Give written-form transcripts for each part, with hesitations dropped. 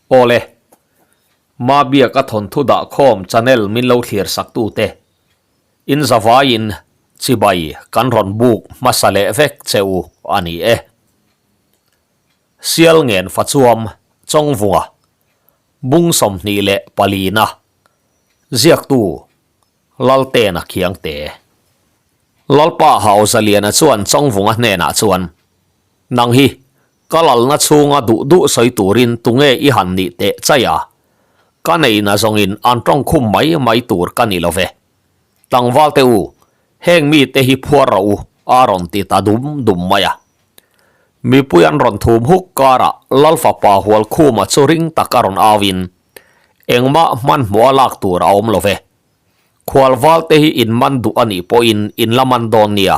Awle, Mabiaka thawnthu dahkhawm channel min lo thlir sak tute, in zavaiin chibai kan rawn buk hmasa leh vek che u a ni e. Sialngen Fachuam Chawngvunga Bung 24 na ziaktu Laltena Khiangte. Lalpa Hauzaliana chuan Chawngvunga hnenah chuan, Nang hi ka lalna chhunga duh duh sawi turin tunge i han nih teh chai a? Ka neina zawngin an tawngkhum mai mai tur ka ni lo ve. Tlangval te u, heng mite hi phuar rawh u, a rawn ti ta dum dum mai a. Mipui an rawn thum huk karah Lalfapa Hualkhuma chu ring tak a rawn au in, Engmah hmanhmawh a lak tur a awm lo ve. Khual val te hi in man duh a nih pawhin in la man dawn nia.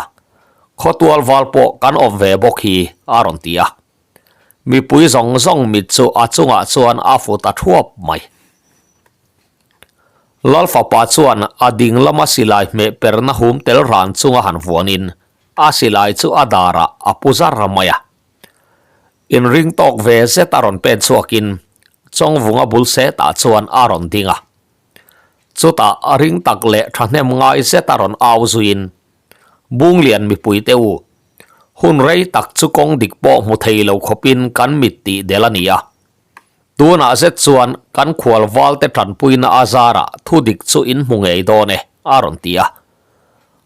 Khawtual val pawh kan awm ve bawk hi, a rawn ti a. Mipui zawng zawng mit chu a chungah chuan a fu ta thuap mai. Lalfapa chuan a ding lama silai hmeh perna hum tel ran chunga han vuanin a silai chu a darah a pu zar mai a. Inring tawk ve zet a rawn pen chhuakin Chawngvunga bul setah chuan a rawn ding a. Chutah a ring tak leh thahnem ngai zet a rawn au zuiin, Bunglian mipuite u, hun rei tak chu kawng dik pawh hmu thei lo khawpin kan mit tih del a ni a. Tunah zet chuan kan khual valte tanpuina a zarah thu dik chu in hmu ngei dawn e, a rawn ti a.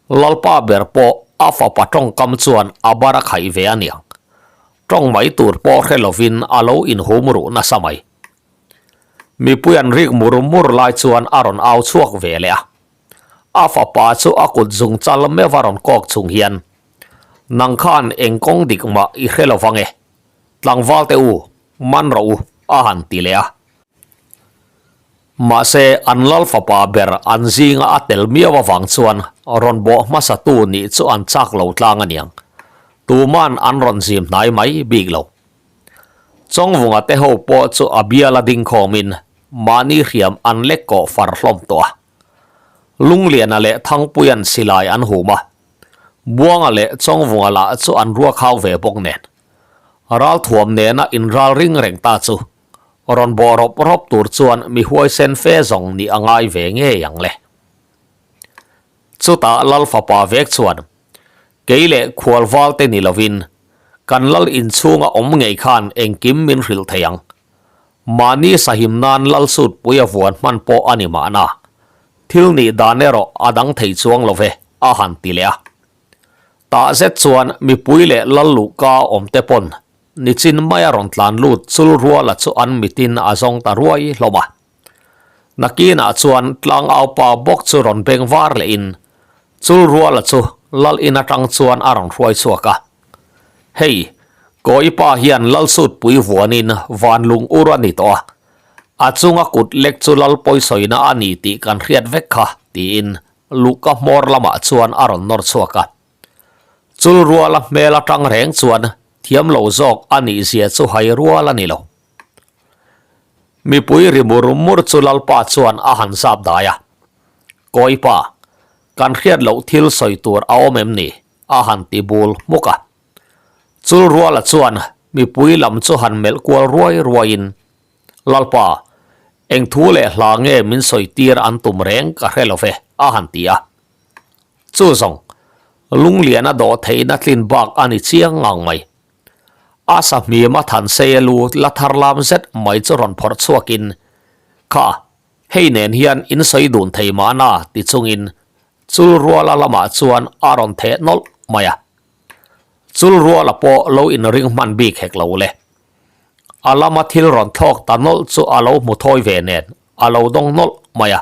Lalpa ber pawh a fapa tawngkam chuan a bar a khaih ve a niang. Tawng mai tur pawh hre lovin a lo inhum ruh nasa mai. Mipui an rik mur mur lai chuan a rawn au chhuak ve leh a. A fapa chu a kut zung chal meuh a rawn kawk chung hian, Nang khan eng kawng dik mah i hre lovang e. Tlangval te u, man rawh u, a han ti leh a. Mahse, an lal fapa ber an zinga a tel miau avang chuan rawn bawh hmasatu nih chu an chak lo tlang a niang. Tuman an rawn zim hnai mai bik lo. Chawngvunga te ho pawh chu a biala ding khawmin mahni hriam an lek kawh far hlawm tawh a. Lungliana leh Thangpuia'n silai an hum a, Buanga leh Chawngvunga lah chu an ruakhau ve bawk nen. Ralthuam nena inral ring reng ta chu rawn bawh rawp rawp tur chuan mi huaisen fe zawng nih a ngai ve ngei ang le. Chutah Lal fapa vek chuan kei leh khualval te ni lovin kan Lal inchhunga awm ngei khan engkim min hrilh thei ang. Mahni sahim nan Lal sutpui a vuan hman pawh a ni mahna. Thil nih dan erawh a dang thei chuang lo ve, a han ti leh a. Tah zet chuan mipui leh lal luhka awm te pawn nichin maia rawn tlan lut chul ruala chu an mitin a zawng ta ruai hlawm a. Nakinah chuan tlangaupa bawk chu rawn beng var lehin chul ruala chu lal in atang chuan a rawn hruai chhuak a. Hei, Kawipa hian lal sutpui vuanin van lung ur a ni tawh a, a chunga kut lek chu lal pawisawina a ni tih kan hriat vek kha, tiin Luhka hmawr lamah chuan a rawn nawr chhuak a. Chul ruala hmel atang reng chuan thiam lo zawk a nih zia chu hai rual a ni lo. Mipui ri mur mur chu Lalpa chuan a han zap dai a. Kawipa, kan hriat loh thil sawi tur a awm em ni? a han ti bul hmuk a. Chul ruala chuan mipui lam chu han melh kual ruai ruaiin, Lalpa, eng thu leh hla nge min sawi tir an tum reng ka hre lo ve, a han ti a. Chu zawng, Lungliana dawh theihna tlin bak a ni chiang ngang mai. A sahmima Thansei a lu la thar lam zet mai chu rawn phawrh chhuakin, Kha, hei nen hian in sawi dun thei mahna ti chungin chul ruala lamah chuan a rawn theh nawlh mai a. Chul ruala pawh lo inring hman bik hek lo le. A lama thil rawn thlawk ta nawlh chu a lo hmu thawi ve nen a lo dawng nawlh mai a.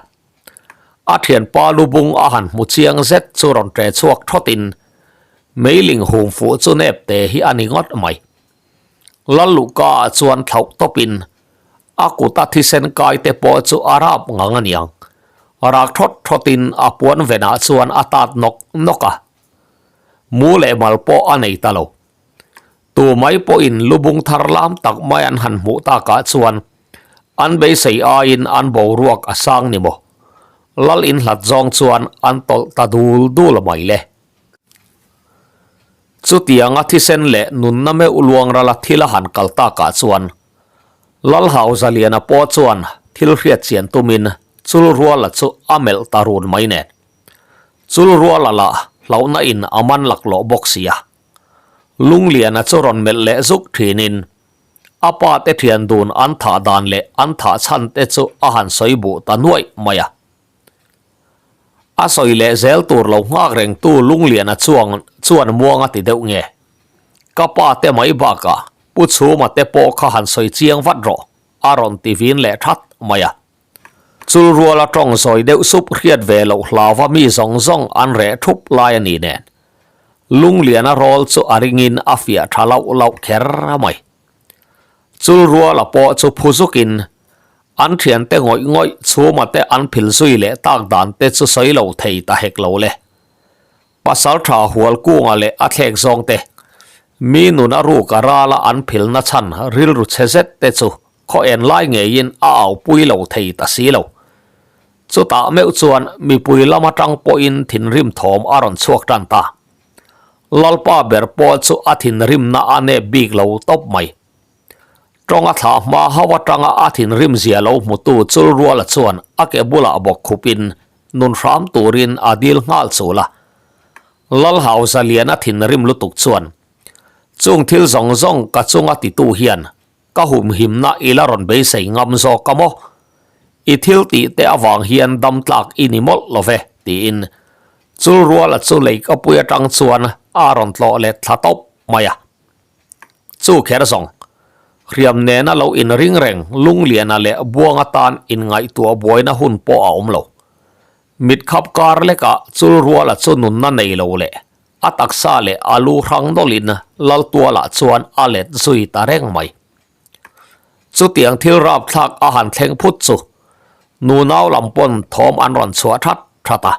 A thianpa lu bung a han hmu chiang zet chu rawn ṭe chhuak thawtin meiling hum fuh chu nep te hi a ni ngawt mai. Lalluhka ah chuan thlauh tawpin a kuta thisen kai te pawh chu a rap ngang a niang. Rak thawt thawtin a puan venah chuan a tat nawk nawk a. Mu leh mal pawh a nei ta lo. Tu mai pawhin lubung thar lam tak mai an han hmuh takah chuan an beisei aiin an boruak a sang ni maw? Lal inhlat zawng chuan an tawlh ta dul dul mai le. Chutianga thisen leh nunna meuh luang rala thil a han kal takah chuan. Lalhauzaliana pawh chuan thil hriat chian tumin Chulruala chu a melh ta run mai nen. Chulruala lah hlauhna in a man laklawh bawk sia. Lungliana chu rawn melh leh zuk thinin a pa te thian dun an thah dan leh an thah chhan te chu a han sawi buh ta nuaih mai a. A sawi leh zel tur lo nghak rengtu Lungliana chuang chuan muang a ti deuh nge. Ka pa te mai bakah Pu Chhuma te pawh kha han sawi chiang vat rawh a rawn ti vin leh that mai a. Chulruala tawng zawi deuh sup hriat ve loh hlauva mi zawng zawng an reh thup lai a ni nen. Lungliana rawl chu a ringin a fiah tha lauh lauh kher mai. Chulruala pawh chu phu zukin an thiante ngawih ngawih chhuma te an phil zui leh tak dan te chu sawi lo thei ta hek lo le. Pasaltha Hualkunga leh a thlek zawng te, mi nun a ruk a rala an philna chhan rilru chhe zet te chu khaw en lai ngeiin a aupui lo thei ta si lo. Chutah meuh chuan mipui lam atang pawhin thinrim thawm a rawn chhuak tan ta. Lalpa ber pawh chu a thinrimna a nep bik lo tawp mai. Tawng a thlah hma hauh atanga a thinrim zia lo hmutu Chulruala chuan a ke bulah bawk khupin nun hram turin a dil nghal chul a. Lalhauza lian a thinrim lutuk chuan, Chung thil zawng zawng ka chunga titu hian ka humhimna i la rawn beisei ngam zawk a maw? I thil tih te avang hian dam tlak i ni mawlh lo ve, tiin Chulruala chu leikapui atang chuan a rawn tlawh let thla tawp mai a. Chu kher zawng, hriam nena lo inring reng Lungliana leh Buanga tan inngaihtuah buaina hun pawh a awm lo. Mit khap kar lekah Chulruala chu nunna nei lo leh a taksa leh a lu hrang nawlhin Laltualah chuan a let zui ta reng mai. Chutiang thil rapthlak a han thleng phut chu nunau lam pawn thawm an rawn chhuah that that a,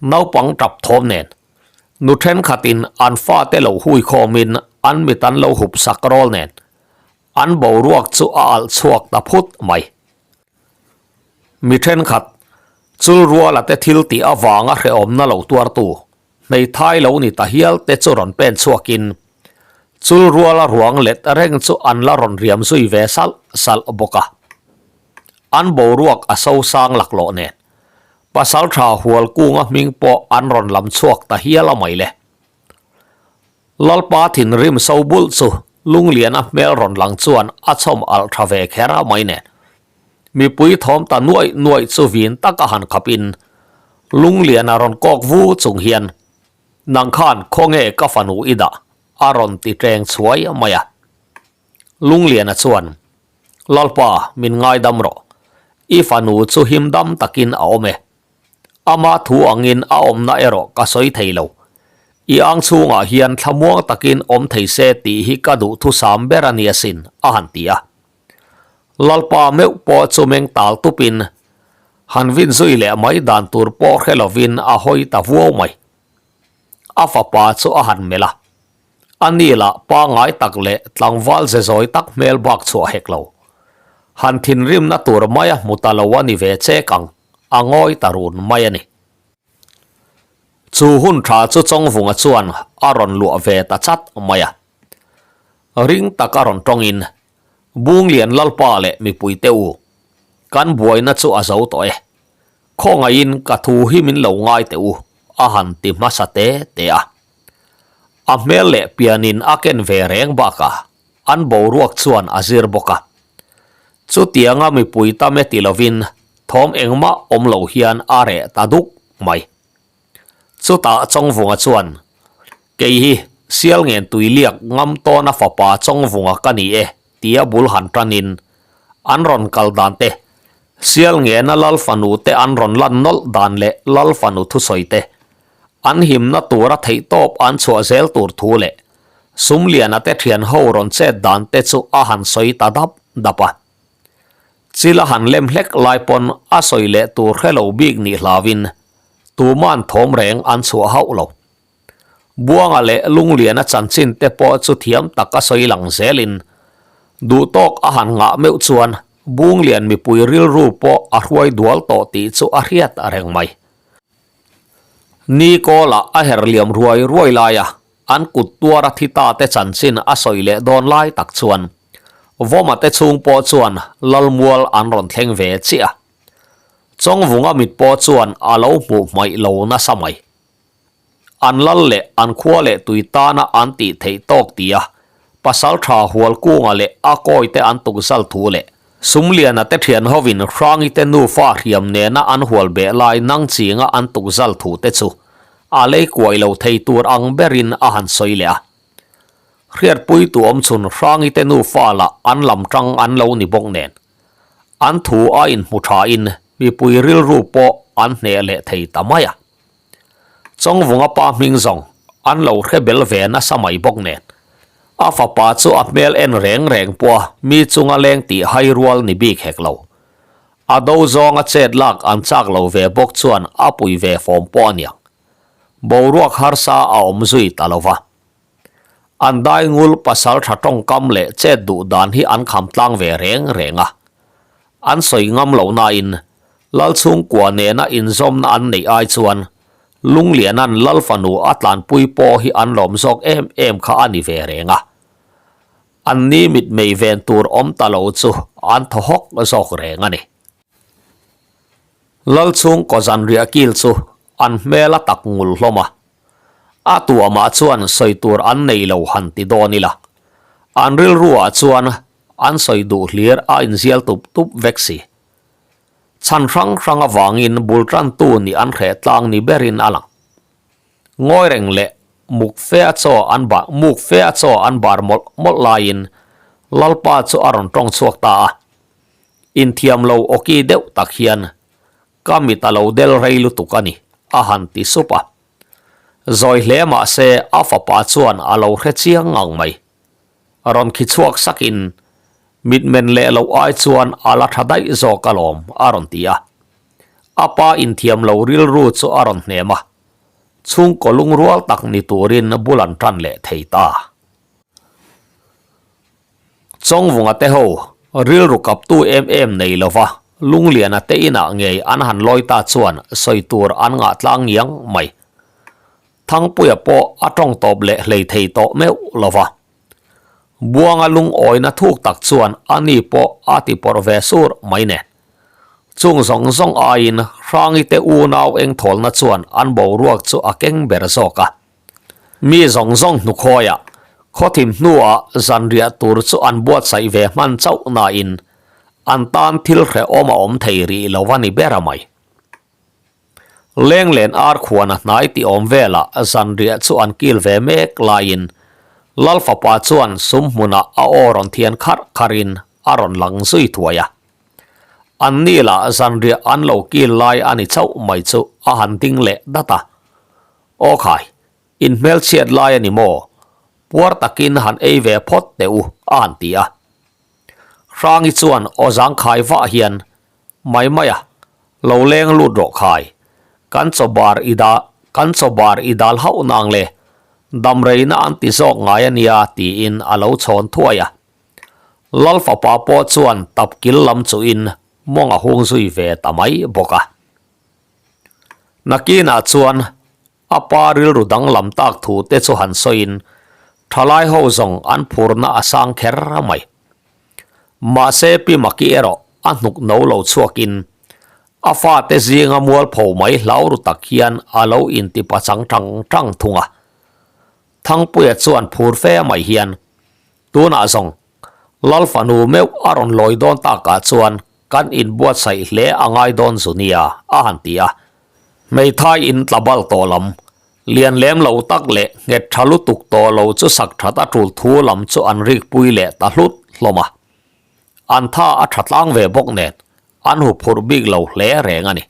naupang tap thawm nen nu thenkhatin an fate lo hui khawmin an mit an lo hup sak rawl nen an boruak chu a alh chhuak ta phut mai. Mi thenkhat, Chulruala te thil tih avanga hrehawmna lo tuartu, hmeithai lo ni ta hial te chu rawn pen chhuakin Chulruala ruang let reng chu an la rawn riam zui ve salh salh bawk a. An boruak a sosang laklawh nen Pasaltha Hualkunga hming pawh an rawn lam chhuak ta hial a mai le. Lalpa thinrim so bulh chu Lungliana hmel rawn lang chuan a chhawm alh tha ve kher a mai nen. Mipui thawm ta nuaih nuaih chu vin taka han khapin Lungliana rawn kawk vu chung hian, Nang khan khawnge ka fanu i dah? a rawn ti teng chhuai mai a. Lungliana chuan, Lalpa, min ngaidam rawh. I fanu chu him dam takin a awm e. Ama thu angin a awmna erawh ka sawi thei lo. I ang chhungah hian thlamuang takin awm thei se tih hi ka duhthusam ber a ni asin, a han ti a. Lalpa meuh pawh chu meng tal tupin, han vin zui leh mai dan tur pawh hre lovin a hawi ta vuau mai. A fapa chu a han melh a. A ni lah pangngai tak leh tlangval ze zawi tak hmel bak chhuah hek lo. Han thinrimna tur mai a hmu ta lo a ni ve chek ang, a ngawi ta run mai a ni. Chu hun tha chu Chawngvunga chuan a rawn luah ve ta chat mai a. Ring taka rawn tawngin, Bunglian Lalpa leh mipuite u, kan buaina chu a zo tawh e. Khawngaihin ka thu hi min lo ngai teh u, a han ti hmasa te te a. A hmel leh pianin a ken ve reng bakah an boruak chuan a zir bawk a. Chutianga mipui tam e ti lovin thawm engmah awm lo hian a reh ta duk mai. Chutah Chawngvunga chuan, Kei hi Sialngen Tuiliak ngam tawna fapa Chawngvunga ka ni e tia bul han tanin an rawn kal dan te, Sialngena Lal fanu te an rawn lan nawlh dan leh Lal fanu thusawi te, an himna tura theihtawp an chhuah zel tur thu leh Sumliana te thian ho rawn chet dan te chu a han sawi ta dap dap a. Chil a han lem hlek lai pawn a sawi leh tur hre lo bik nih hlauin tuman thawm reng an chhuah hauh lo. Buanga leh Lungliana chanchin te pawh chu thiam tak a sawi lang zelin duhtawk a han ngah meuh chuan Bunglian mipui rilru pawh a hruai dual tawh tih chu a hriat reng mai. Ni kawlah a her liam ruai ruai laia an kut tuara thi ta te chanchin a sawi leh dawn lai tak chuan. Vawma te chhung pawh chuan Lalmual an rawn thleng ve chiah a. Chawngvunga mit pawh chuan a lo hmuh hmaih lo nasa mai. An lal leh an khua leh tui tana an tih theih tawk tia Pasaltha Hualkunga leh a kawite an tukzal thu leh Sumliana te thian hovin Hrangi te nufa hriam nena an hual beh lai nang chinga an tukzal thu te chu a lei kuai lo thei tur ang berin a han sawi leh a. Hriatpui tu awm chhun Hrangi te nufa lah an lam tang an lo ni bawk nen an thu a inhmu thain mipui rilru pawh an hneh leh thei ta mai a. Chawngvunga pa hming zawng an lo hre bel ve nasa mai bawk nen. A fapa chu a hmel en reng reng pawh a mi chunga leng tih hai rual ni bik hek lo. A do zawnga chet lak an chak lo ve bawk chuan a pui ve fawm pawh a niang. Boruak harsa a awm zui ta lo va. An dai ngul pasal tha tawngkam leh chet duh dan hi an kham tlang ve reng reng a. An sawi ngam lo nain Lalchhungkua nena inzawmna an neih ai chuan Lungliana'n Lal fanu a tlanpui pawh hi an lawm zawk em em kha a ni ve reng a. An ni mitmei ven tur awm ta lo chu an thaw hawk zawk reng a ni. Lalchhungkaw zanriah kil chu an hmel a tak ngul hlawm a. A tuamah chuan sawi tur an nei lo han ti dawn ila. An rilruah chuan an sawi duh hlir a inzial tup tup vek si. Chhan hrang hrang avangin bul tantu nih an hreh tlang ni berin a lang. Ngawi reng leh muk fe a chaw an bar muk fe a chaw an bar mawlh mawlh laiin Lalpa chu a rawn tawng chhuak ta a. Inthiam lo awki deuh tak hian ka mit a lo del rei lutuk a ni, a han ti sup a. Zawi hle mah se a fapa chuan a lo hre chiang ngang mai. Rawn khi chhuak sakin mitmen leh loh ai chuan a la tha daih zawk alawm a rawn ti a. A pa inthiam lo rilru chu a rawn hnem a, chhungkaw lungrual tak ni turin bul an tan leh thei ta. Chawngvunga te ho rilru kaptu em em nei lova Lungliana te inah ngei an han lawi ta chuan sawi tur an ngah tlang ngiang mai. Thangpuia pawh a tawng tawp leh hlei thei tawh meuh lo va. Buanga lungawina thuk tak chuan a ni pawh a ti pawrh ve sur mai nen. Chung zawng zawng aiin Hrangi te unau engthawlna chuan an boruak chu a keng ber zawk a. Mi zawng zawng hnukhawiah khawthim hnuah zanriah tur chu an buatsaih ve hman chauh nain an tan thil hrehawm a awm thei rih lo a ni ber a mai. Lenglen ar khuan a hnai tih awm velah zanriah chu an kil ve mek laiin Lal fapa chuan sum hmunah a aw rawn thian kharh kharhin a rawn lang zui thuai a. An ni lah zanriah an lo kil lai a ni chauh mai chu a han ding leh dat a. Aw khai, in hmelchhiat lai a ni maw? Puar takin han ei ve phawt teh u a han ti a. Hrangi chuan aw zangkhai vah hian Mai mai a, lo leng lut rawh khai. Kan chaw bar i dah, kan chaw bar i dal hauh nang le. Damreina an ti zawk ngai a nia tiin a lo chhawn thuai a. Lal fapa pawh chuan tap kil lam chuhin mawng a hung zui ve ta mai bawk a. Nakinah chuan a pa rilru danglam tak thu te chu han sawiin thalai ho zawng an phurna a sang kher mai. Mahse Pi Maki erawh a hnuk no lo chhuakin a fate zinga mualpho mai hlau ru tak hian a lo inti pachang tang tang thung a. Thangpuia chuan phur fe mai hian tunah zawng Lal fanu meuh a rawn lawi dawn takah chuan kan inbuatsaih hle a ngai dawn zu nia a han ti a. Hmeithai in tla bal tawh lam, lian lem lo tak leh nghet tha lutuk tawh lo chu sak that a tul thu lam chu an rikpui leh ta hlut hlawm a. An tha a tha tlang ve bawk nen an huphurh bik lo hle reng a ni.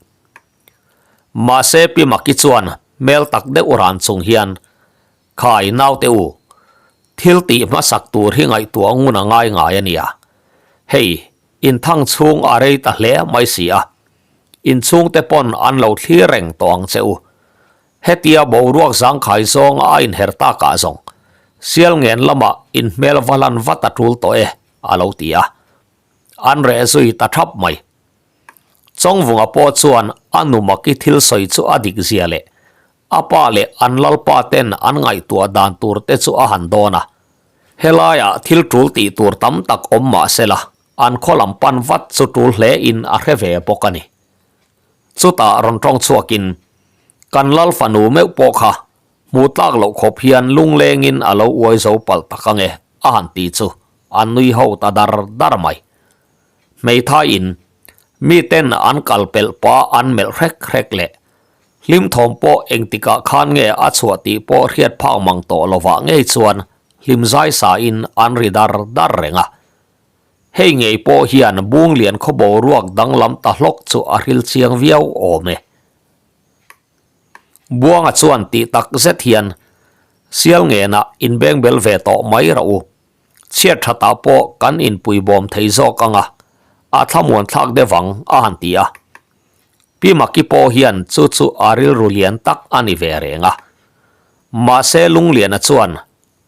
Mahse Pi Maki chuan hmel tak deuh ran chung hian Khai naute u, thil tih hmasak tur hi ngaihtuah ngun a ngai ngai a nia. Hei, inthang chhung a rei ta hle mai si a. Inchhungte pawn an lo thlir reng tawh ang che u. Hetia boruak zangkhai zawng a inher takah zawng, Sialngen lamah inhmel va lan vat a tul tawh e, a lo ti a. An reh zui ta thap mai. Chawngvunga pawh chuan a nu Maki thil sawi chu a dik zia leh A pa leh an lalpa ten an ngaihtuah dan tur te chu a han dawn a. Helaiah thil tul tih tur tam tak awm mah sela, an khaw lam pan vat chu tul hle in a hre ve bawk a ni. Chutah rawn tawng chhuakin, Kan lal fanu meuh pawh kha hmuh tlak loh khawp hian lunglengin a lo uai zo palh tak ange a han ti chu a nui ho ta dar dar mai. Hmeithaiin miten an kal pelh pah an melh hrek hrek leh hlim thawm pawh engtikah khan nge a chhuah tih pawh hriat phak mang tawh lovah ngei chuan hlim zai sain an ri dar dar reng a. Hei ngei pawh hian Bunglian khaw boruak danglam ta hlawk chu a hril chiang viau awm e. Buanga chuan tih tak zet hian sial ngenah inbeng bel ve tawh mai rawh u. Chhiat thatah pawh kan inpui bawm thei zawk ang a, a thlamuan thlak deuh ang a han ti a. Pi Maki pawh hian chu chu a rilru lian tak a ni ve reng a. Mahse Lungliana chuan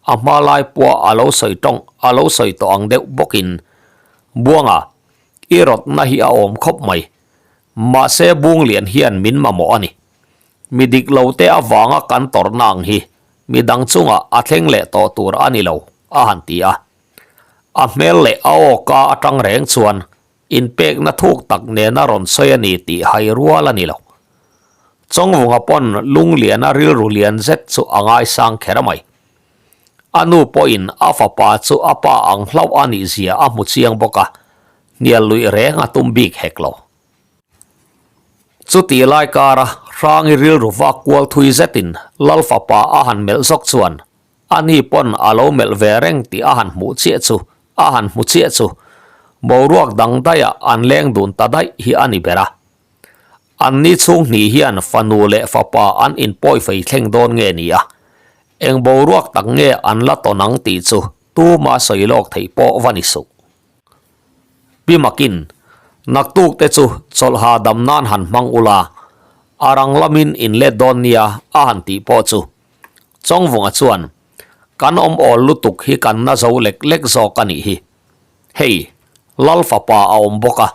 A hma lai pawh a lo sawi tawng a lo sawi tawh ang deuh bawkin, Buanga, i rawtna hi a awm khawp mai. Mahse Bunglian hian min mamawh a ni. Mi dik lo te avanga kan tawrhna ang hi mi dang chungah a thleng leh tawh tur a ni lo, a han ti a. A hmel leh a awka atang reng chuan Inpekna thuk tak nena rawn sawi a ni tih hai rual a ni lo. Chawngvunga pawn Lungliana rilru lian zet chu a ngaisang kher mai. A nu pawhin a fapa chu a pa ang hlauh a nih zia a hmu chiang bawk a, hnial luih reng a tum bik hek lo. Chutih lai kara Hrangi rilru vak kual thui zetin Lal fapa a han melh zawk chuan A ni pawn a lo melh ve reng tih a han hmuh chiah chu a han hmu chiah chu boruak dang daihah an leng dun ta daih hi a ni ber a. An ni chhung hnih hian fanu leh fapa an inpawi fei thleng dawn nge ni a, eng boruak tak nge an la tawn ang tih chu tuma sawi lawk theih pawh va ni suh. Pi Makin, naktuk te chu chawlhha dam nan han hmang ula, a rang lamin in let dawn nia a han tih pawh chu Chawngvunga chuan, Kan awm awl lutuk hi kan na zo lek lek zawk a nih hi. Hei, Lal fapa a awm bawk a,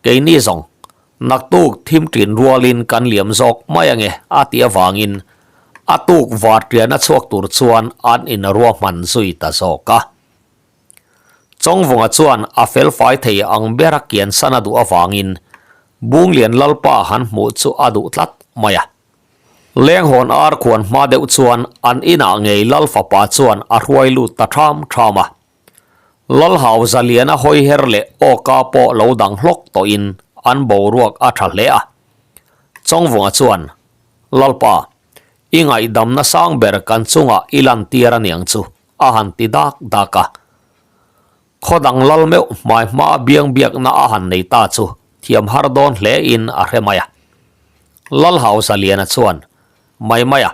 keini zawng, naktuk thim ṭin rualin kan liam zawk mai ange a tih avangin a tuk varṭian a chhuak tur chuan an inruahman zui ta zawk a. Chawngvunga chuan a felfai thei ang bera kiansan a duh avangin Bunglian Lalpa han hmuh chu a duh tlat mai a. Lenghawn ar khuan hma deuh chuan an inah ngei Lal fapa chuan a hruai lut ta ṭham ṭham a. Lalhau Zaliana hawi her leh awka pawh lo dang hlawk tawhin an boruak a ṭha hle a. Chawngvunga chuan, Lalpa, i ngaihdamna sang ber kan chungah i lantir a niang chu, a han ti dak dak a. Khaw dang lal meuh hmai hma biang biakna a han nei ta chu thiam har dawn hle in a hre mai a. Lal Hausa Liana chuan, Mai mai a,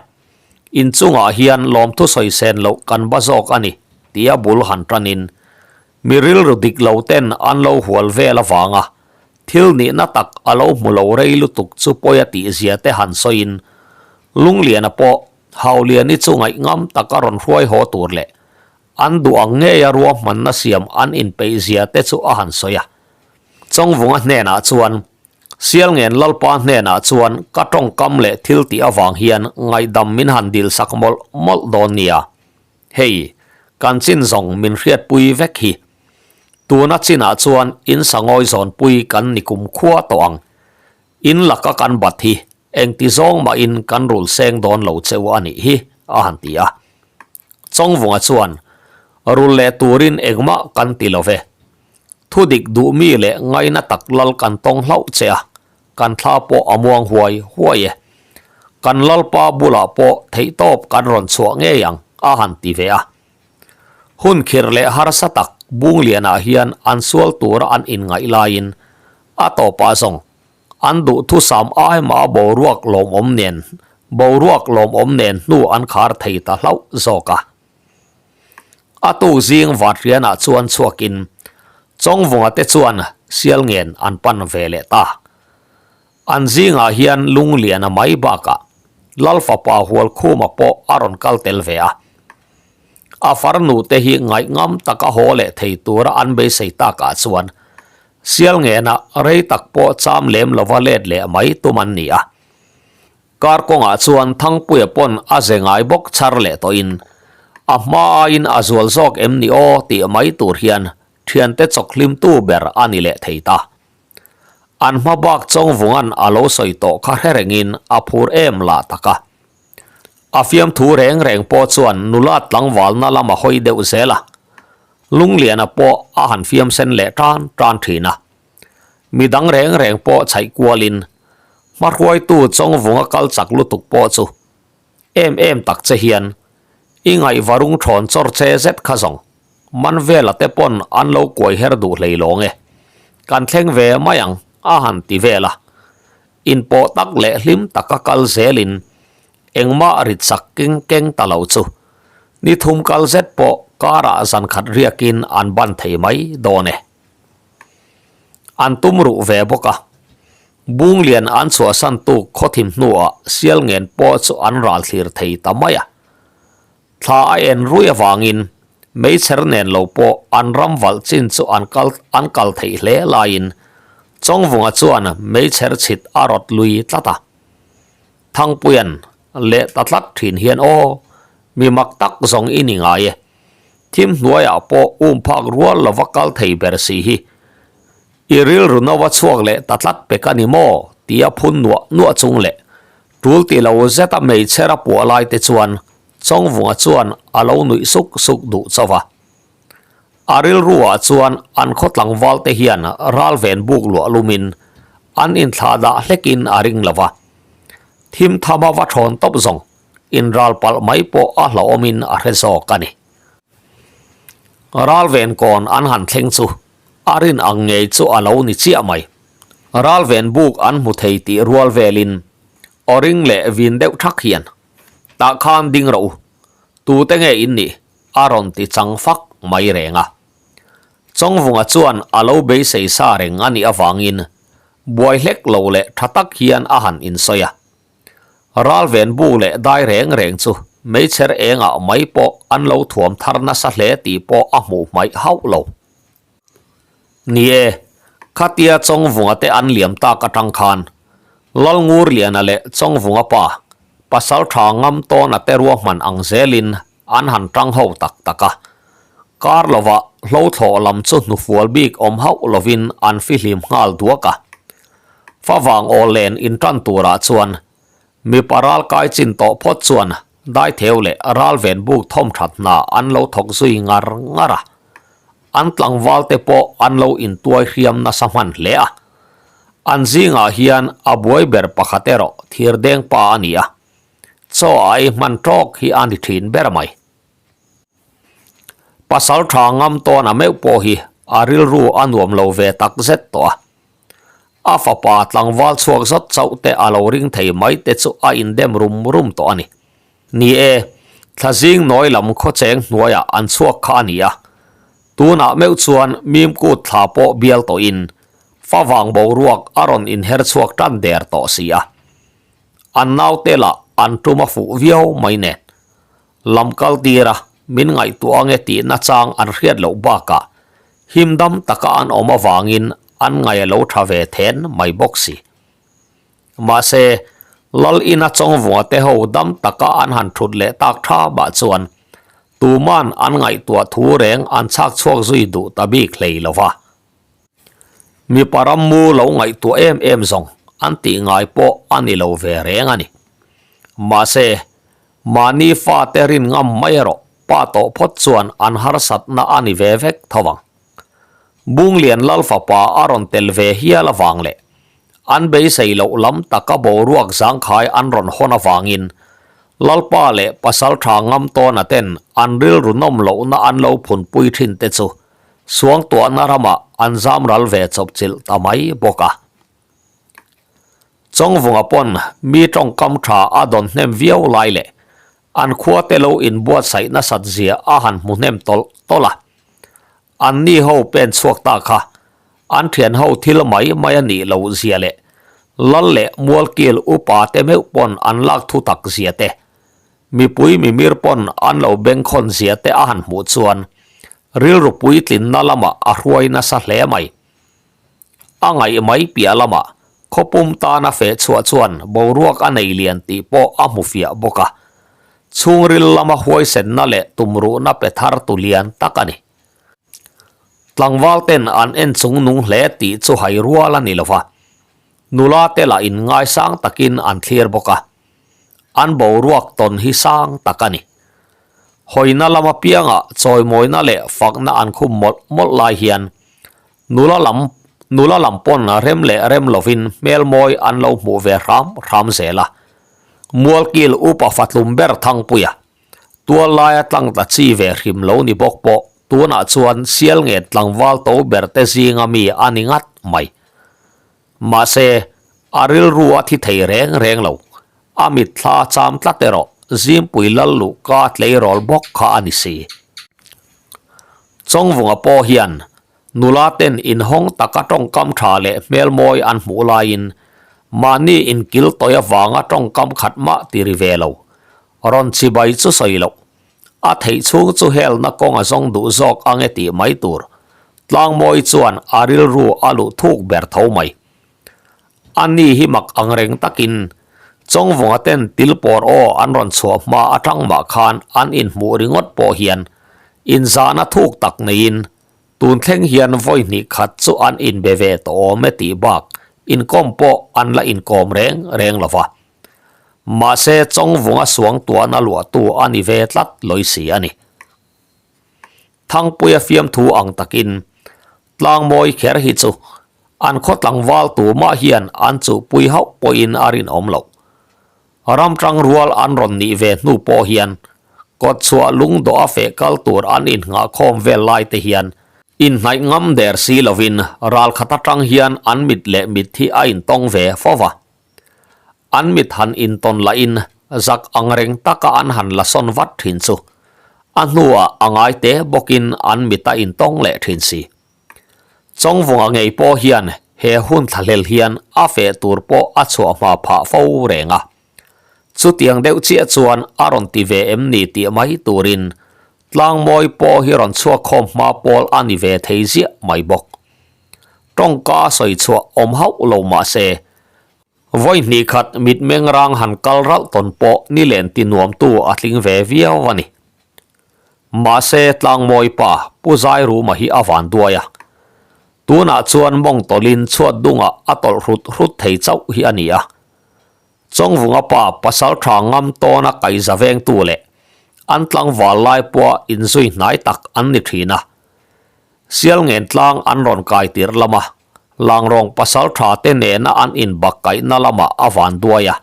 inchungah hian lawmthu sawi sen loh kan ba zawk a ni, tia bul han tan in, mi rilru dik lo ten an lo hual vel avanga thil nihna tak a lo hmu lo rei lutuk chu pawi a tih zia te han sawi in, Lungliana pawh Hauliani chu ngaihngam tak a rawn hruai haw tur leh An duh ang ngeia ruahmanna siam an inpeih zia te chu a han sawi a. Chawngvunga hnenah chuan, Sialngen Lalpa hnenah chuan ka tawngkam leh thil tih avang hian ngaihdam min han dil sak mawlh mawlh dawn nia. Hei, kan chin zawng min hriatpui vek hi. Tuna chinah chuan in sangawi zawnpui kan ni kum khua tawh ang. In laka kan bat hi engti zawng mahin kan rul seng dawn lo cheu a nih hi, a han ti a. Chawngvunga chuan, Rul leh turin engmah kan ti lo ve. Thu dik duh mi leh ngaina tak lal kan tawng hlauh che a, kan thla pawh a muang huai huai e. Kan lalpa bulah pawh theihtawp kan rawn chhuah ngei ang, a han ti ve a. Hun khirh leh harsa tak Bunglianah hian an sual tura an inngaih laiin a tawpah zawng an duhthusam ai mah boruak lawmawm nen boruak lawmawm nen hnu an khar thei ta hlauh zawk a. A tuk zing Vatrianah chuan chhuakin Chawngvunga te chuan Sialngen an pan ve leh ta. An zingah hian Lungliana mai bakah Lal fapa Hualkhuma pawh a rawn kal tel ve a. A farnu te hi ngaihngam taka haw leh thei tura an beisei takah chuan Sialngenah rei tak pawh cham lem lova let leh mai tum an ni a. Kar kawngah chuan Thangpuia pawn a ze ngai bawk chhar leh tawhin. A hma aiin a zual zawk em ni aw tih mai tur hian thiante chawkhlimtu ber a ni leh thei ta. An hma bak Chawngvunga'n a lo sawi tawh kha hre rengin a phur em lah tak a. A fiamthu reng reng pawh chuan nula tlangvalna lam a hawi deuh zel a. Lungliana pawh a han fiam sen leh tan tan thin a. Mi dang reng reng pawh chhaih kualin hmahruaitu Chawngvunga kal chak lutuk pawh chu em em tak che hian i ngaihvarung thawn chawr che zet kha zawng man vela te pawn an lo kuai her duh hlei lawng e. Kan thleng ve mai ang a han ti vel a. Inpawh tak leh hlim taka kal zelin engmah rit sak keng keng ta lo chu ni thum kal zet pawh karah zan khat riakin an ban thei mai dawn e. An tum ruh ve bawk a. Bunglian an chhuahsan tuk khawthim hnuah Sialngen pawh chu an ral thlir thei ta mai a. Thla a en rui avangin meichher nen lo pawh an ram valh chin chu an kal an kal theih hle laiin Chawngvunga chuan meichher chhit a rawt lui tlat a. Thangpuia'n leh ta tlat thin hian aw, mi mak tak zawng i ni ngai e. Thim hnuaiah pawh um phak rual lova kal thei ber si hi. I rilru nova chhuak leh ta tlat pek a ni maw? tia phun nuah nuah chung leh tul ti lo zeta hmeichher a puah lai te chuan Chawngvunga chuan a lo nuih suk suk duh chauh a. A rilruah chuan an khaw tlangval te hian ralven buk luah lumin an inthlah dah hlekin a ring lo va. Thim thama va thawn tawp zawng inral palh mai pawh a hlauhawmin a hre zawk a ni. Ralven kawn an han thleng chu a rin ang ngei chu a lo ni chiah mai. Ralven buk an hmu thei tih rual velin aw ring leh vin deuh thak hian, Tah khan ding rawh u, tute nge in nih? a rawn ti chang fak mai reng a. Chawngvunga chuan a lo beisei sa reng a nih avangin buai hlek lo leh tha tak hian a han insawi a. Ralven bu leh dai reng reng chu meichher engah mai pawh an lo thuam thar nasa hle tih pawh a hmuh hmaih hauh lo. Ni e, khatia Chawngvunga te an liam tak atang khan Lalngurliana leh Chawngvunga pa, Pasaltha ngam tawna te ruahman ang zelin an han tang ho tak tak a. Kar lovah hlothlawh lam chu hnufual bik awm hauh lovin an fihlim nghal duak a. Favang aw len intan turah chuan mipa ral kai chin tawh phawt chuan daitheu leh ralven buk thawm that hna an lo thawk zui ngar ngar a. An tlangval te pawh an lo intuai hriam nasa hman hle a. An zingah hian a buai ber pakhat erawh thirdeng pa a ni a. Chaw a ei hman tawk hi a ni thin ber mai. Pasal tha ngam tawn a meuh pawh hi a rilru a nuam lo ve tak zet tawh a. A fapa tlangval chhuak zawt chauh te a lo ring thei mai te chu a indem rum rum tawh a ni. Ni e, thlazing nawi lam khawcheng hnuaiah an chhuak kha a ni a. Tunah meuh chuan mimkut thla pawh bial tawhin favang boruak a rawn inher chhuak tan der tawh si a. An naute lah an tum a fuh viau mai nen. Lam kal tir a, min ngaihtuah ange tih nachang an hriat loh bakah him dam taka an awm avangin an ngaih a lo tha ve then mai bawk si. Mahse, Lal ina Chawngvunga te ho dam taka an han thut leh tak tha bah chuan tuman an ngaihtuah thu reng an chhak chhuak zui duh ta bik hlei lo va. Mipa rammu lo ngaihtuah em em zawng an tih ngai pawh a ni lo ve reng a ni. Mahse, mahni fate rin ngam mai erawh pa tawh phawt chuan an harsatna a ni ve vek tho vang. Bunglian Lal fapa a rawn tel ve hial avang leh an beisei loh lam taka boruak zangkhai an rawn hawn avangin Lalpa leh Pasaltha ngam tawna ten an rilru nawm lohna an lo phunpui thin te chu Suangtuahna ramah an zam ral ve chawpchilh ta mai bawk a. Chawngvunga pawn mi tawngkam tha a dawn hnem viau lai leh an khuate lo inbuatsaih nasat zia a han hmu hnem tawlh tawlh a. An ni ho pen chhuak ta kha an thian ho thil mai mai a nih loh zia leh lal leh mualkil upa te meuh pawn an lak thu tak zia te Mipui mimir pawn an lo bengkhawn zia te a han hmuh chuan rilru puitlinna lamah a hruai nasa hle mai. A ngaih mai piah lamah khawpum tana feh chhuah chuan boruak a nei lian tih pawh a hmu fiah bawk a. Chhungril lama huaisenna leh tumruhna pe thar tu lian tak a ni. Tlangval ten an en chung nung hle tih chu hai rual a ni lo va, nula te lah in ngaisang takin an thlir bawk a, an boruak tawn hi sang tak a ni. Hawina lama piangah chawimawina leh fakna an khum mawlh mawlh lai hian nula lam nula lam pawn rem leh rem lovin hmelmawi an lo hmuh ve hram hram zel a. Mualkil upa fatlum ber Thangpuia, tual laia tlangtla chi ve hrim lo ni bawk pawh tunah chuan Sialngen tlangval to ber te zinga mi a ni ngat mai. Mahse, a rilru a thi thei reng reng lo. A mitthla cham tlat erawh Zimpui lal luhka tleirawl bawk kha a ni si. Chawngvunga pawh hian nula ten inhawng taka tawngkam tha leh hmelmawi an hmuh laiin mahni inkil tawih avanga tawngkam khat mah ti ri ve lo. Rawn chibai chu sawi loh. A theih chhung chu helna kawng a zawng duh zawk ang e tih mai tur. Tlangmawi chuan a rilru a luh thuk ber tho mai. A ni hi mak ang reng takin Chawngvunga ten tilpawr aw an rawn chhuah hma atang mah khan an inhmuh ringawt pawh hian inzahna thuk tak neiin tun thleng hian vawi hnih khat chu an inbe ve tawh awm e tih bak inkawm pawh an la inkawm reng reng lo va. Mahse Chawngvunga suangtuahna luahtu a ni ve tlat lawi si a ni. Thangpuia fiamthu ang takin Tlangmawi kher hi chu an khaw tlangval tumah hian an chuhpui hauh pawhin a rinawm loh. Ramtang rual an rawn nih ve hnu pawh hian kawtchhuah lungdawh a feh kal tur an innghahkhawm vel lai te hian inhnaih ngam der si lovin ralkhat atang hian an mit leh mit hi a intawng ve fo va. An mit han intawn lahin zak angreng taka an han la sawn vat thin chu a hnuah a ngai te bawkin an mit a intawng leh thin si. Chawngvunga ngei pawh hian he hun thlahlel hian a feh tur pawh a chhuah hma phah fo reng a. Chutiang deuh chiah chuan a rawn ti ve em ni tih mai turin Tlangmawi pawh hi rawn chhuak khawm hma pawl a ni ve thei ziah mai bawk. Tawngka a sawi chhuah awm hauh lo mah se, vawi hnih khat mitmeng rang han kal ralh tawn pawh ni len ti nuamtu a tling ve viau a ni. Mahse, Tlangmawi pa Pu Zairuma hi a van duai a. Tunah chuan mawng tawlhin chhuat dungah a tawlh hrut hrut thei chauh hi a ni a. Chawngvunga pa pasal tha ngam tawna kaihza vengtu leh an tlangval lai pawha inzui hnai tak an ni thin a. Sialngen tlang an rawn kai tirh lama Langrawng pasal tha te nena an inbak kaihna lamah a van duai a.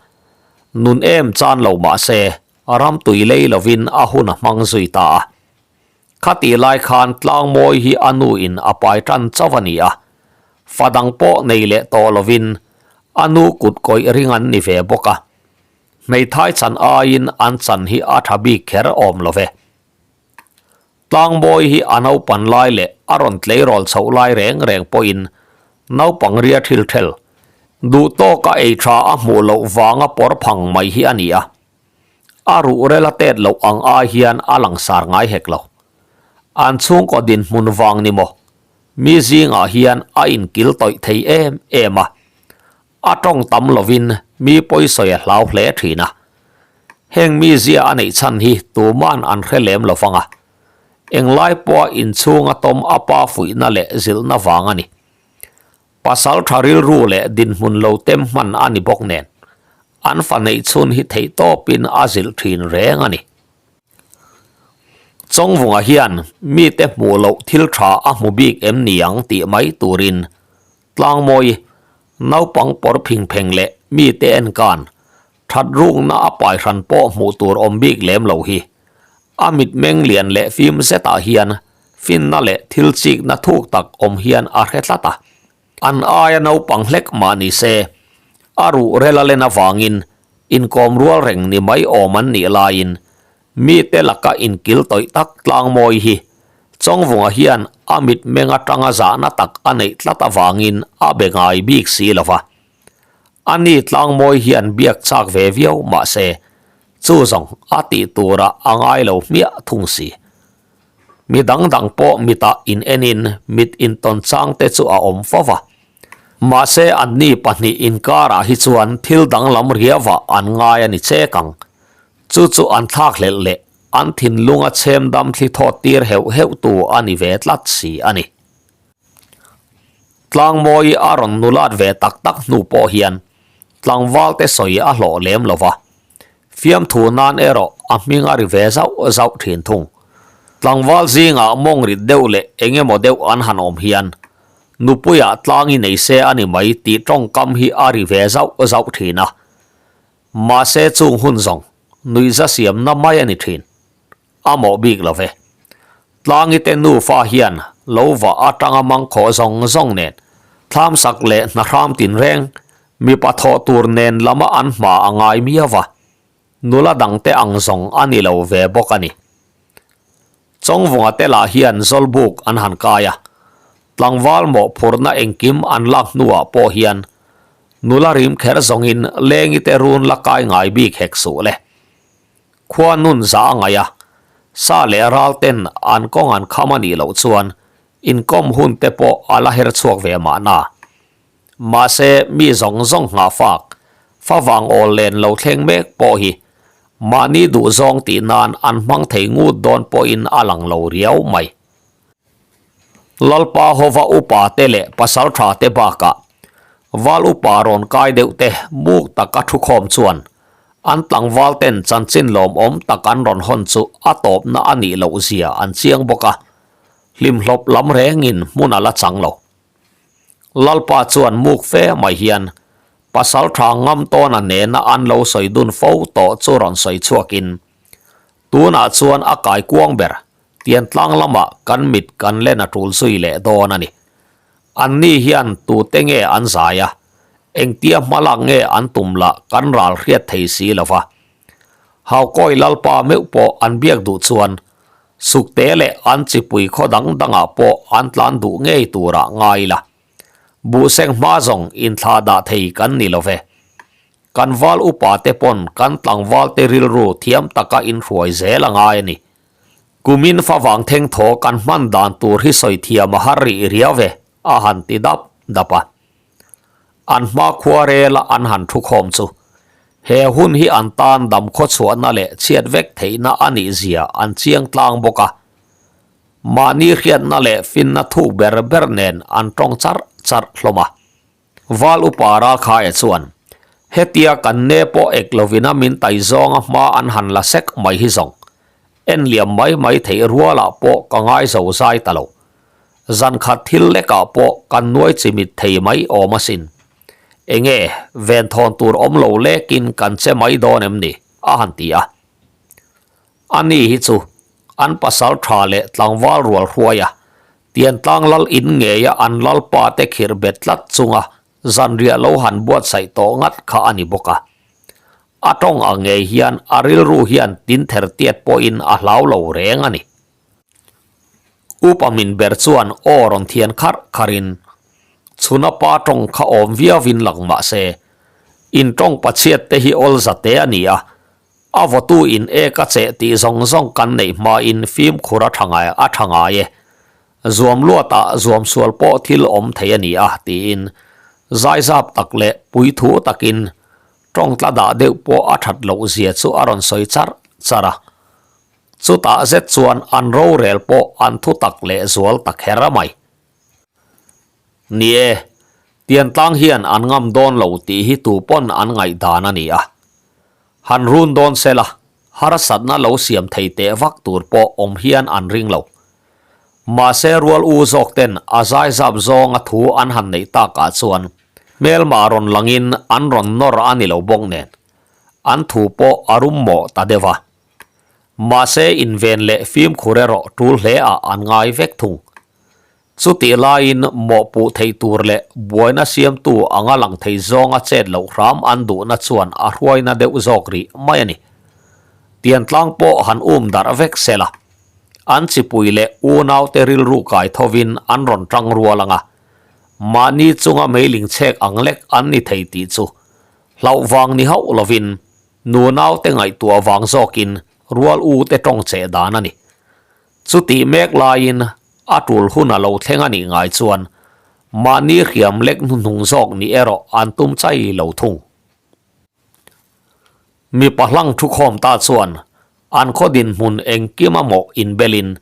Nun em chan lo mah se ram tui lei lovin a hun a hmang zui ta a. Khatih lai khan Tlangmawi hi a nu in a pai tan chauh a ni a, fa dang pawh nei leh tawh lovin a nu kut kawih ring an ni ve bawk a. Hmeithai chan aiin an chan hi a tha bik kher awm lo ve. Tlangmawi hi a naupan lai leh a rawn tleirawl chhoh lai reng reng pawhin naupang ria thil thel, duh tawka ei tha a hmuh loh vanga pawr phang mai hi a ni a. A ruh rel a tet loh ang ai hian a langsar ngai hek lo. An chhungkaw dinhmun vang ni maw? Mi zingah hian a inkil tawih thei em em a. A tawng tam lovin mi pawisawi a hlau hle thin a. Heng mi zia a neih chhan hi tuman an hre lem lo vang a. Englai pawha inchhunga tawm a pa fuihna leh zilhna vang a ni. Pasal tha rilru leh dinhmun lo tem hman a ni bawk nen, an fa neih chhun hi theih tawpin a zilh thin reng a ni. Chawngvunga hian mite hmuh loh thil tha a hmu bik em ni ang tih mai turin Tlangmawi, naupang pawr phing pheng leh mite enkan, that rukna a pai hran pawh hmuh tur awm bik lem lo hi. A mitmeng lian leh fim zetah hian finna leh thil chikna thuk tak awm hian a hre tlat a. An aia naupang hlek mah ni se, a ruh rel a len avangin inkawm rual reng ni mai awm an nih laiin mite laka inkil tawih tak tlangmawi hi Chawngvunga hian a mitmeng atanga zahna tak a neih tlat avangin a be ngai bik si lo va. A ni tlangmawi hian biak chak ve viau mah se, chu zawng a tih turah a ngai lo hmiah thung si. Mi dang dang pawh mitah in enin mit intawn chang te chu a awm fo va. Mahse anni pahnih inkarah hi chuan thil danglam riavah an ngai a ni chek ang. Chu chu an thlakhlelh leh an thinlunga chhem dam thli thawt tir heuh heuh tu a ni ve tlat si a ni. Tlangmawi a rawn nulat ve tak tak hnu pawh hian tlangval te sawi a hlawh lem lo va, fiamthu nan erawh a hming a ri ve zauh zauh thin thung. Tlangval zingah mawng rit deuh leh eng emaw deuh an han awm hian nupuiah tlang i nei se a ni mai tih tawngkam hi a ri ve zauh zauh thin a, mahse chung hun zawng nuihza siamna mai a ni thin. A mawh bik lo ve. Tlangi te nufa hian lo vah atanga mangkhawh zawng zawng nen thlamsak leh hnahram tinreng mipa thawh tur nen lama an hma a ngai miau va, nula dangte ang zawng a ni lo ve bawk a ni. Chawngvunga te lah hian Zawlbuk an han kai a, tlangval mawhphurhna engkim an lak hnuah pawh hian nula rim kher zawngin lengi te run la kai ngai bik hek suh le. Khua nun za a ngaih a, sa leh ral ten an kawng an kham a nih loh chuan inkawm hun te pawh a la her chhuak ve mahna. Mahse mi zawng zawng nghah fak, favang awl len lo thleng mek pawh hi mahni duh zawng tih nan an hmang thei ngut dawn pawhin a lang lo riau mai. Lalpa hova upa te leh pasaltha te bakah val upa rawn kai deuh te muk taka thukhawm chuan an tlangval ten chanchin lawmawm tak an rawn hawn chu a tawpna a nih loh zia an chiang bawk a, hlimhlawp lam rengin hmun a la chang lo. Lalpa chuan muk fe mai hian pasaltha ngam tawna nena an lo sawi dun fo tawh chu rawn sawi chhuakin tunah chuan a kaikuang ber Tiantlang lamah kan mit kan len a tul zui leh dawn a ni. Anni hian tute nge an zai a, engtia hmalak nge an tum lah kan ral hriat thei si lo va. Haukawi Lalpa meuh pawh an biak duh chuan Sukte leh an chipui khaw dang dangah pawh an tlan duh ngei turah ngai ila. Buhseng hma zawng inthlah dah thei kan ni lo ve. Kan val upa te pawn kan tlangval te rilru thiam taka inhruai zel a ngai a ni. Kumin favang theng thaw kan hman dan tur hi sawi thiam a har rih riau ve, a han ti dap dap a. An hma khua rela an han thu khawm chu he hun hi an tan dam khaw chhuahna leh chhiat vek theihna a nih zia an chiang tlang bawk a. Mahni hriatna leh finna thuk ber ber nen an tawng charh charh hlawm a. Val upa Ralkhaia chuan, Hetia kan ne pawh ek lovina min tai zawnga hma an han la sek mai hi zawng. En liam mai mai theih rualah pawh ka ngai zo zai ta lo. Zan khat thil lekah pawh kan nuai chimit thei mai awm asin. Enge, venthawn tur awm lo lekin kan che mai dawn em ni? a han ti a. Ani hi chu an pasal tha leh tlangval rual hruai a, Tiantlang lal in ngeia an lalpa te khirh bet tlat chunga zanriah lo han buatsaih tawh ngat kha a ni bawk a. A tawng ang ngei hian a rilru hian tin ther tiat pawhin a hlau lo reng a ni. Upa min ber chuan aw rawn thian kharh kharhin chhuna pa tawng kha awm viauin lang mah se, in tawng pachhiat te hi awl zate a ni a, A vawtu in ek a cheh tih zawng zawng kan neih hmain fimkhur a tha ngai a tha ngai e. Zuam luatah zuam sual pawh thil awm thei a ni a tiin zaizap tak leh puithu takin tawng tla dah deuh pawh a that loh zia chu a rawn sawi charh charh a. Chutah zet chuan an rorel pawh an thu tak leh zual ta kher a mai. Ni e, Tiantlang hian an ngam dawn lo tih hi tu pawn an ngaihdan a ni a. Han run dawn se la, harsatna lo siam thei teh vak tur pawh awm hian an ring lo. Mahse rual u zawk ten a zaizap zawnga thu an han neih takah chuan hmelmah rawn langin an rawn nawr a ni lo bawk nen, an thu pawh a rum mawh ta deuh a. Mahse inven leh fimkhur erawh tul hle ah an ngai vek thung. Chutih laiin mawhpuh theih tur leh buaina siamtu anga lang thei zawnga chet loh hram an duhna chuan a hruaina deuh zawk rih mai a ni. Tiantlang pawh han um darh vek se la, an chipui leh unaute rilru kai thovin an rawn tang rual ang a, mahni chunga meiling chhek ang lek an ni thei tih chu hlauh vang ni hauh lovin nunaute ngaihtuah vang zawkin rual ute tawng cheh dan a ni. Chutih mek laiin a tul hun a lo thleng a nih ngai chuan mahni hriam lek hnuhnung zawk nih erawh an tum chai lo thung. Mipa hlang thukhawm ta chuan an khaw dinhmun engkim a mawh inbelin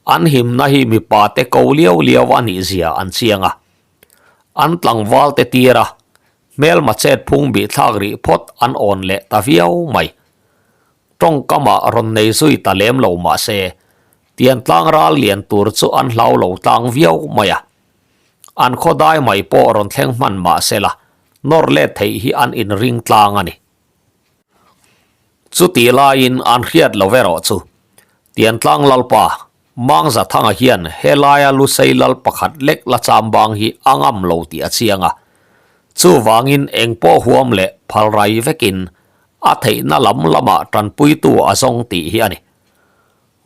an himna hi mipa te ko liau liau a nih zia an chiang a. An tlangval te tir a, hmelma chet phung bih thlak rih phawt an awn leh ta viau mai. Tawngkamah rawn nei zui ta lem lo mah se, tiantlang ral lian tur chu an hlau lo tlang viau mai a. An khaw dai mai pawh rawn thleng hman mah se la, nawr let theih hi an inring tlang a ni. Chutih laiin an hriat lo erawh chu, Tiantlang Lalpa, Mangzathanga hian helaia Lusei lal pakhat lek la chambang hi a ngam lo tih a chiang a. Chuvangin engpawh huam leh phalrai vekin a theihna lam lamah tanpuitu a zawng tih hi a ni.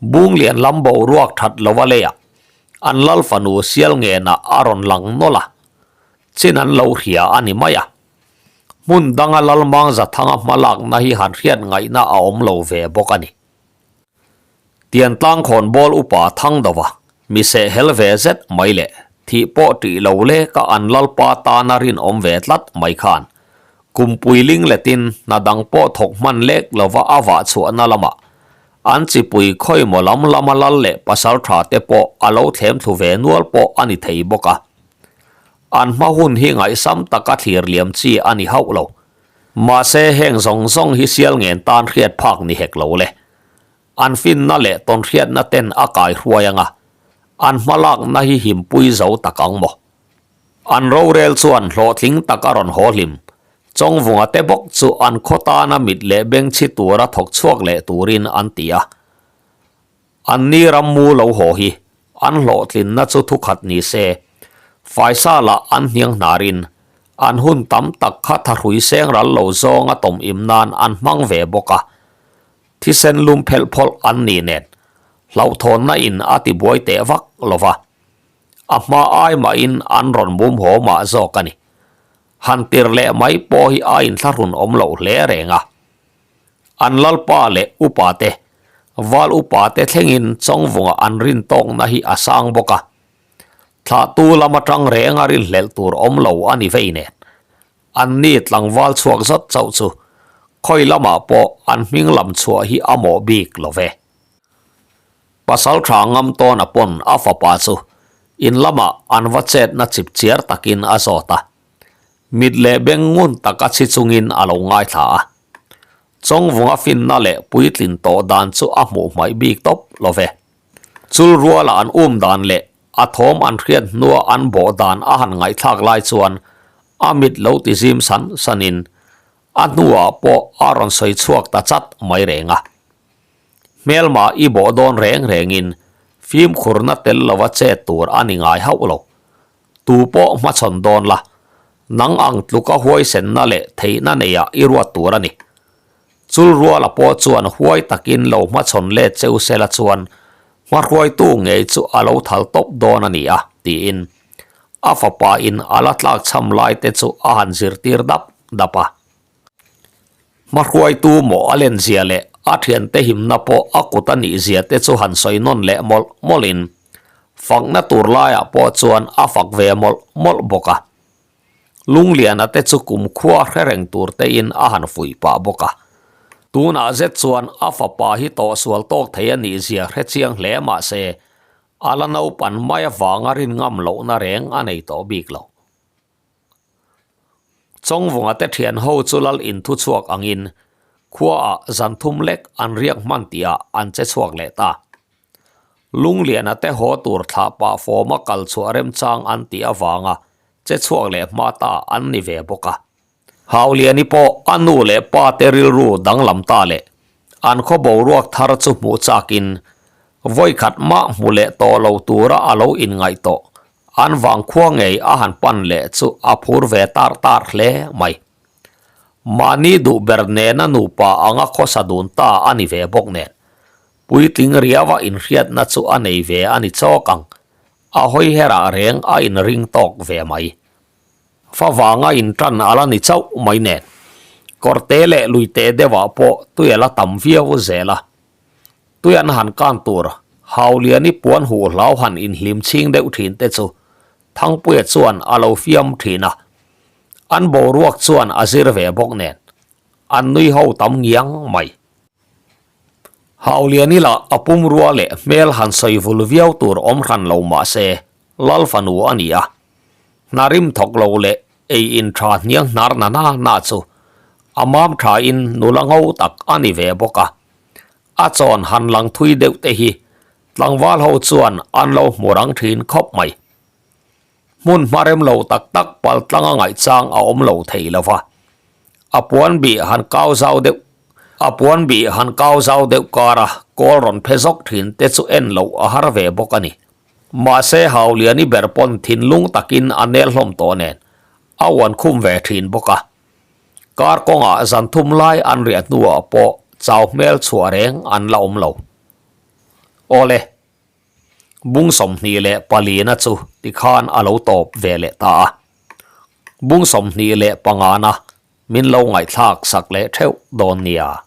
Bunglian lam boruak that lova leiah an lal fanu sial ngenah a rawn lang nawlh a, chin an lo hria a ni mai a. Hmun danga lal Mangzathanga hmalakna hi han hriat ngaihna a awm lo ve bawk a ni. Tiantlang khawnbawl upa Thangdova mi sehhel ve zet mai leh thih pawh tih lo leka an lalpa tana rinawm ve tlat mai khan kumpui ling letin hna dang pawh thawk hman lek lova a vah chhuahna lamah an chipui khawimaw lam lama lal leh pasal tha te pawh a lo thlem thlu ve nual pawh a ni thei bawk a. An hma hun hi ngaihsam taka thlir liam chi a ni hauh lo. Mahse heng zawng zawng hi sial ngen tan hriat phak ni hek lo le. An finna leh tawnhriatna ten a kai hruai anga an hmalakna hi himpui zo tak ang maw? An rorel chuan hlawhtling tak a rawn haw hlim. Chawngvunga te bawk chu an khaw tana mit leh beng chhi tura thawk chhuak leh turin an ti a. An ni rammu lo haw hi an hlawhtlinna chu thukhat ni se, faisa lah an hniang hnarin an hun tam tak kha thahrui seng ral lo zawnga tawm im nan an hmang ve bawk a. Thisen lum phelh phawlh an ni nen hlauhthawnna in a ti buai teh vak lo va, a hma ai mahin an rawn mum haw mah zawk a ni. Han tir leh mai pawh hi a inthlahrun awm loh hle reng a. An lalpa leh upa te, val upa te thlengin Chawngvunga an rin tawkna hi a sang bawk a. Thlahtu lam atang renga rinhlelh tur awm lo a ni vei nen. An ni tlangval chhuak zat chauh chu khawi lamah pawh an hming lam chhuah hi a mawh bik lo ve. Pasal tha ngam tawn a pawn a fapa chu in lamah an va chetna chip chiar takin a zawt a. Mit leh beng ngun taka chhi chungin a lo ngaithla a. Chawngvunga finna leh puitlin tawh dan chu a hmuh hmaih bik tawp lo ve. Chul ruala an um dan leh a thawm an hriat hnua an bawh dan a han ngaihthlak lai chuan a mit lo ti zim san sanin a hnuah pawh a rawn sawi chhuak ta chat mai reng a. Hmelma i bawh dawn reng rengin fimkhurna tel lova chet tur a ni ngai hauh lo. Tu pawh hmachhawn dawn la, nang ang tluka huaisenna leh theihna neiah i ruat tur a ni. Chul ruala pawh chuan huai takin lo hmachhawn let cheu sela chuan hmahruaitu ngei chu a lo thal tawp dawn a ni a, tiin a fapa in a la tlak chham lai te chu a han zirtir dap dap a. Hmahruaitu maw a len zia leh a thiante himna pawh a kut a nih zia te chu han sawi nawn leh mawlh mawlhin fakna tur laiah pawh chuan a fak ve mawlh mawlh bawk a. Lungliana te chu kumkhua hre reng tur tein a han fuih pah bawk a. Tunah zet chuan a fapa hi tawhsual tawk thei a nih zia hre chiang hle mah se a la naupan mai avanga rin ngam lohna reng a nei tawh bik lo. Chawngvunga te thian ho chu lal in thu chhuak angin khuaah zan thum lek an riak hman tihah an che chhuak leh ta. Lungliana te haw tur thlah pah fawma kal chhuah remchang an tih avanga che chhuak leh hma ta an ni ve bawk a. Hauliani pawh a nu leh pa te rilru danglam ta leh an khaw boruak thar chu hmuh chakin vawikhat mah hmu leh tawh lo tura a lo inngaih tawh An vangkhua ngei a han pan leh chu a phur ve tar tar hle mai. Mahni duh ber nena nupa anga khawsa dun ta a ni ve bawk nen, puitling riaua inhriatna chu a nei ve a ni chawk ang, a hawi herah reng a inring tawk ve mai. Fa vanga intan a la ni chauh mai nen, kawrte leh luite deuhah pawh tui a la tam viau zel a. Tui an han kan tur, Hauliani puan huh hlau han inhlim chhing deuh thin te chu Thangpuia chuan a lo fiam thin a, an boruak chuan a zir ve bawk nen. an nui ho tam ngiang mai. Hauliani lah a pumrua leh hmel han sawi vul viau tur awm hran lo mah se, Lal fanu a ni a. Hna rim thawk lo leh ei in tha hniang hnar na na na chu a mam tha in nula ngo tak a ni ve bawk a. A chawn han lang thui deuh te hi tlangval ho chuan an lo hmu rang thin khawp mai. Hmun hma rem lo tak tak pal tlanga ngaihchang a awm lo thei lo va. A puan bih han kau zau deuh A puan bih han kau zau deuh kar a, kawl rawn phe zawk thin te chu en loh a har ve bawk a ni. Mahse Hauliani ber pawn thinlung takin a nel hlawm tawh nen a uan khum ve thin bawk a. Kar kawngah zan thum lai an riah hnuah pawh chau hmel chhuah reng an la awm lo. Awle. Bung 24na chu tikhan a lo tawp ve leh ta a. Bung 25na min lo ngaihthlak sak leh theuh dawn nia.